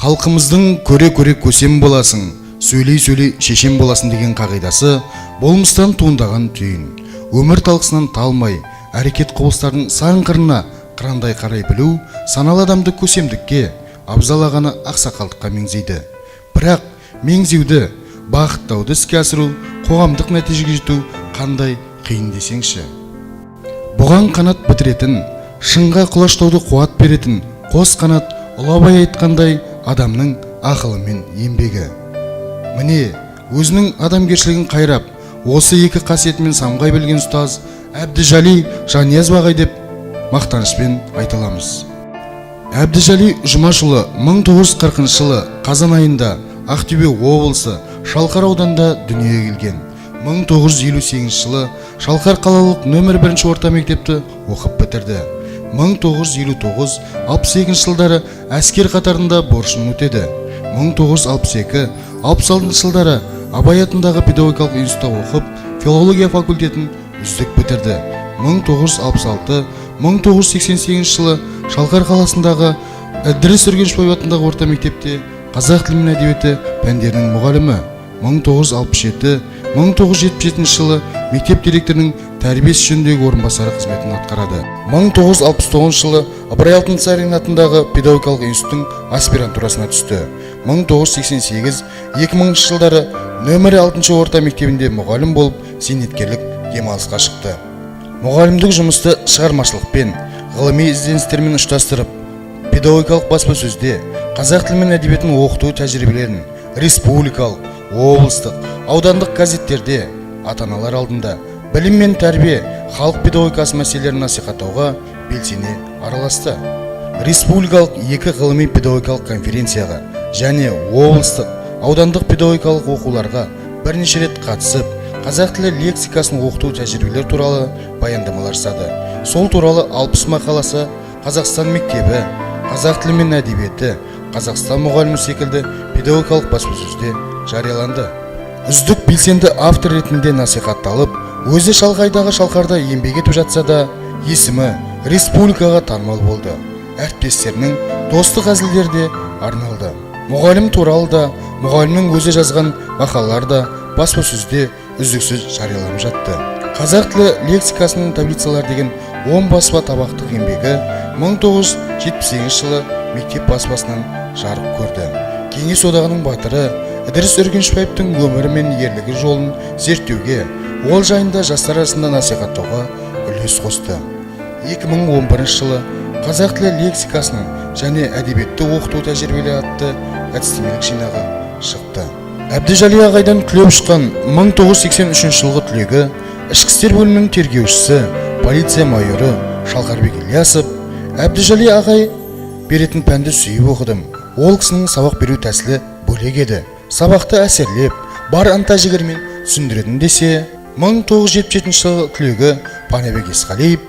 Халқымыздың көре-көре көсем боласың, сөйлей-сөйлей шешен боласың деген қағидасы болмыстан туындаған түйін. Өмір талқысынан талмай, әрекет құбылыстардың сан қырына қырандай қарай білу саналы адамды көсемдікке, абзал ағаны ақсақалдыққа меңзейді. Бірақ меңзеуді, бағыттауды іске асыру, қоғамдық нәтижеге жету қандай қиын десеңші. Бұған қанат бітіретін, шыңға құлаштауды қуат беретін қос қанат ұлы Абай айтқандай адамның ақылы мен еңбегі. Міне, өзінің адамгершілігін қайрап, осы екі қасиетімен самғай білген ұстаз Әбдіжали Жаниязов ағай деп мақтанышпен айта аламыз. Әбдіжали Жұмашұлы 1940 жылы қазан айында Ақтөбе облысы Шалқар ауданында дүниеге келген. 1958 жылы Шалқар қалалық нөмір 1 орта мектепті оқып бітірді. 1959-62 жылдары әскер қатарында борышын өтеді. 1962-66 жылдары Абай атындағы педагогикалық институтта оқып, филология факультетін үздік бітірді. 1966-1988 жылы Шалқар қаласындағы Ідіріс Үргенішбаев атындағы орта мектепте қазақ тілі мен әдебиеті пәндерінің мұғалімі. 1967-1977 жылы мектеп директорының тәрбие ісі жөніндегі орынбасары қызметін атқарады. 1969 жылы Ыбырай Алтынсарин атындағы педагогикалық институттың аспирантурасына түсті. 1988-2000 жылдары нөмірі 6 орта мектебінде мұғалім болып зейнеткерлік демалысқа шықты. Мұғалімдік жұмысты шығармашылықпен, ғылыми ізденістермен ұштастырып, педагогикалық баспасөзде қазақ тілі мен әдебиетін оқыту тәжірибелерін республикалық, облыстық, аудандық газеттерде, ата-аналар алдында білім мен тәрбие, халық педагогикасы мәселелерін насихаттауға белсене араласты. Республикалық екі ғылыми педагогикалық конференцияға және облыстық, аудандық педагогикалық оқуларға бірнеше рет қатысып, қазақ тілі лексикасын оқыту тәжірибелер туралы баяндамалар жасады. Сол туралы 60 мақаласы Қазақстан мектебі, Қазақ тілі мен әдебиеті, Қазақстан мұғалімі секілді педагогикалық баспасөзде жарияланды. Үздік белсенді автор ретінде насихатталып, өзі шалғайдағы Шалқарда еңбек етіп жатса да, есімі республикаға танымал болды. Әріптестерінің достық әзілдері де арналды. Мұғалім туралы да, мұғалімнің өзі жазған мақалалар да баспасөзде үздіксіз жарияланып жатты. Қазақ тілі лексикасының таблицалары деген 10 баспа табақтық еңбегі 1978 жылы мектеп баспасынан жарық көрді. Кеңес Одағының батыры Ідіріс Үргенішбаевтың өмірі мен ерлігі жолын зерттеуге, ол жайында жастар арасында насихаттауға үлес қосты. 2011 жылы Қазақ тілі лексикасының және әдебиетті оқыту тәжірибелері атты әдістемелік жинағы шықты. Әбдіжали ағайдан түлеп шыққан 1983 жылғы түлегі, ішкі істер бөлімінің тергеушісі, полиция майоры Шалқарбек Ильясов: «Әбдіжали ағай беретін пәнді сүйіп оқыдым. Ол кісінің сабақ беру тәсілі бөлек еді. Сабақты әсерлеп, бар ынта жігермен түсіндіретін», – десе, 1977 жылғы түлегі Панабек Есқалиев: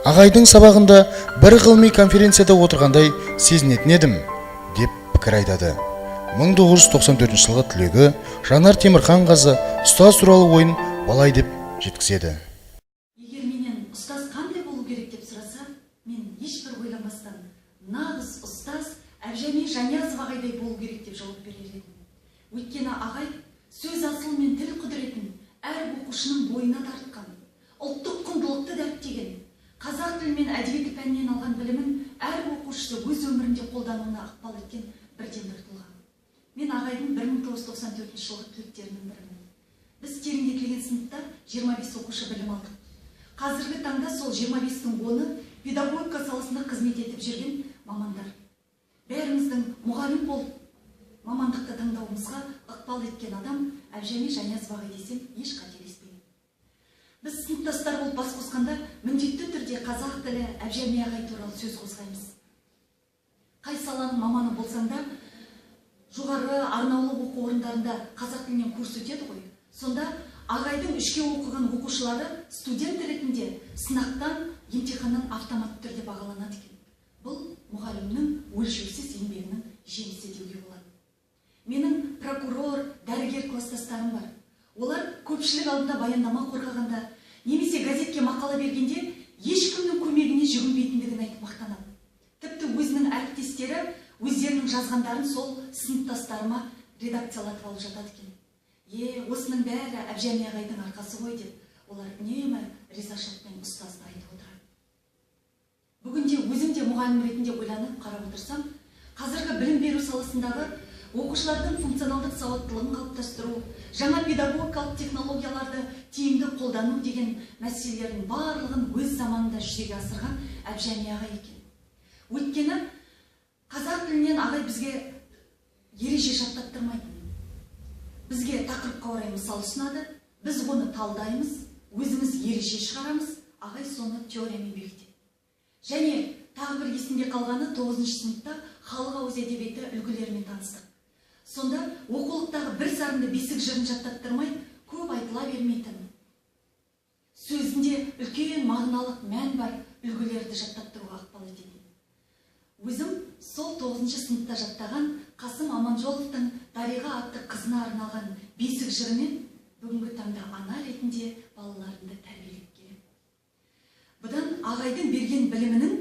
«Ағайдың сабағында бір ғылыми конференцияда отырғандай сезінетін едім», – деп пікір айтады. 1994 жылғы түлегі Жанар Темірханқызы ұстаз туралы ойын былай деп жеткізеді. Егер менен ұстаз қандай болу керек деп сұраса, мен ешбір ойланбастан нағыз ұстаз Әбжәми Жаниязов ағайдай болу керек деп жауап берер едім. Өйткені ағай сөз асылы мен тіл құдіретін әр оқушының бойына тартқан, ұлттық құндылықты дәріптеген, қазақ тілі мен әдебиеті пәнінен алған білімін әр оқушысы өз өмірінде қолдануына ықпал еткен бірден бір тұлға. Мен ағайдың 1994 жылғы түлектерінің бірімін. Біз тереңдетілген сыныпта 25 оқушы білім алдық. Қазіргі таңда сол 25-тің оны педагогика саласында қызмет етіп жүрген мамандар. Бәріміздің мұғалім болып мамандықты таңдауымызға ықпал еткен адам Әбжәми Жаниязов ағай десем, еш қателеспеймін. Біз сыныптастар болып бас қосқанда міндетті түрде қазақ тілі, Әбжәми ағай туралы сөз қозғаймыз. Қай саланың маманы болсаң да, жоғары арнаулы оқу орындарында қазақ тілінен курс өтеді ғой. Сонда ағайдың үшке оқыған оқушылары студент ретінде сынақтан, емтиханнан автоматты түрде бағаланады екен. Бұл мұғалімнің өлшеусіз еңбегінің жемісі деуге болады. Менің прокурор, дәрігер класстастарым бар. Олар көпшілік алдында баяндама қорғағанда немесе газетке мақала бергенде ешкімнің көмегіне жүгінбейтіндігін айтып мақтанады. Тіпті өзінің әріптестері Өздерінің жазғандарын сол сыныптастарыма редакциялатып алып жатады екен. Е, осының бәрі Әбжәми ағайдың арқасы ғой деп, олар үнемі ризашылықпен ұстазды айтып отырады. Бүгінде өзім де мұғалім ретінде ойланып қарап отырсам, қазіргі білім беру саласындағы оқушылардың функционалдық сауаттылығын қалыптастыру, жаңа педагогикалық технологияларды тиімді қолдану деген мәселелердің барлығын өз заманында жүзеге асырған Әбжәми ағай екен. Өйткені қазақ тілінен ағай бізге ереже жаттаттырмайтын. Бізге тақырыпқа орай мысал ұсынады, біз оны талдаймыз, өзіміз ереже шығарамыз, ағай соны теориямен бекітеді. Және тағы бір есімде қалғаны, 9 сыныпта халық ауыз әдебиеті үлгілерімен таныстық. Сонда оқулықтағы бір сарынды бесік жырын жаттаттырмай, көп айтыла бермейтін, сөзінде үлкен мағыналық мән бар үлгілерді жаттаттыруға ықпал ететін. Өзім сол 9 сыныпта жаттаған Қасым Аманжоловтың Дариға атты қызына арналған бесік жырымен бүгінгі таңда ана ретінде балаларымды тәрбиелеп келемін. Бұдан ағайдың берген білімінің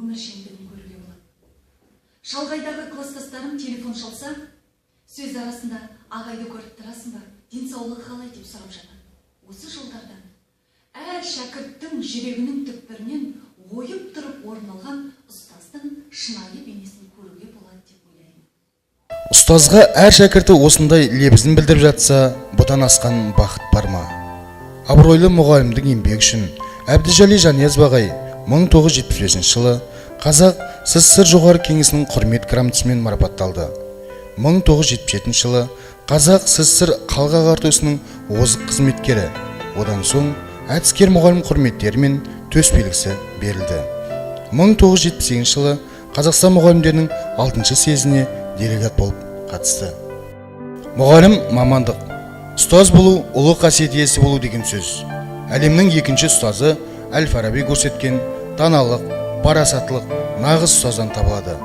өміршеңдігін көруге болады. Шалғайдағы класстастарым телефон шалса, сөз арасында «Ағайды көріп тұрасың ба, денсаулығы қалай?» деп сұрап жатады. Осы жолдардан әр шәкірттің жүрегінің түкпірінен ойып тұрып орын алған ұстаздың шынайы бейнесін көруге болады деп ойлаймын. Ұстазға әр шәкірті осындай лебізін білдіріп жатса, бұдан асқан бақыт бар ма? Абыройлы мұғалімнің еңбегі үшін Әбдіжәли Жаниязов ағай 1975 жылы Қазақ СССР Жоғары Кеңесінің Құрмет грамотасымен марапатталды. 1977 жылы Қазақ СССР халық ағарту ісінің озық қызметкері, одан соң әдіскер мұғалім құрметтері мен төс белгісі берілді. 1978 жылы Қазақстан мұғалімдерінің алтыншы съезіне делегат болып қатысты. Мұғалім мамандық, ұстаз болу — ұлы қасиет иесі болу деген сөз. Әлемнің екінші ұстазы әл Фараби көрсеткен даналық, парасаттылық нағыз ұстаздан табылады.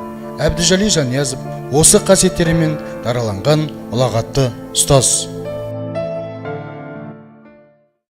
Әбдіжәли Жаниязов осы қасиеттерімен дараланған ұлағатты ұстаз.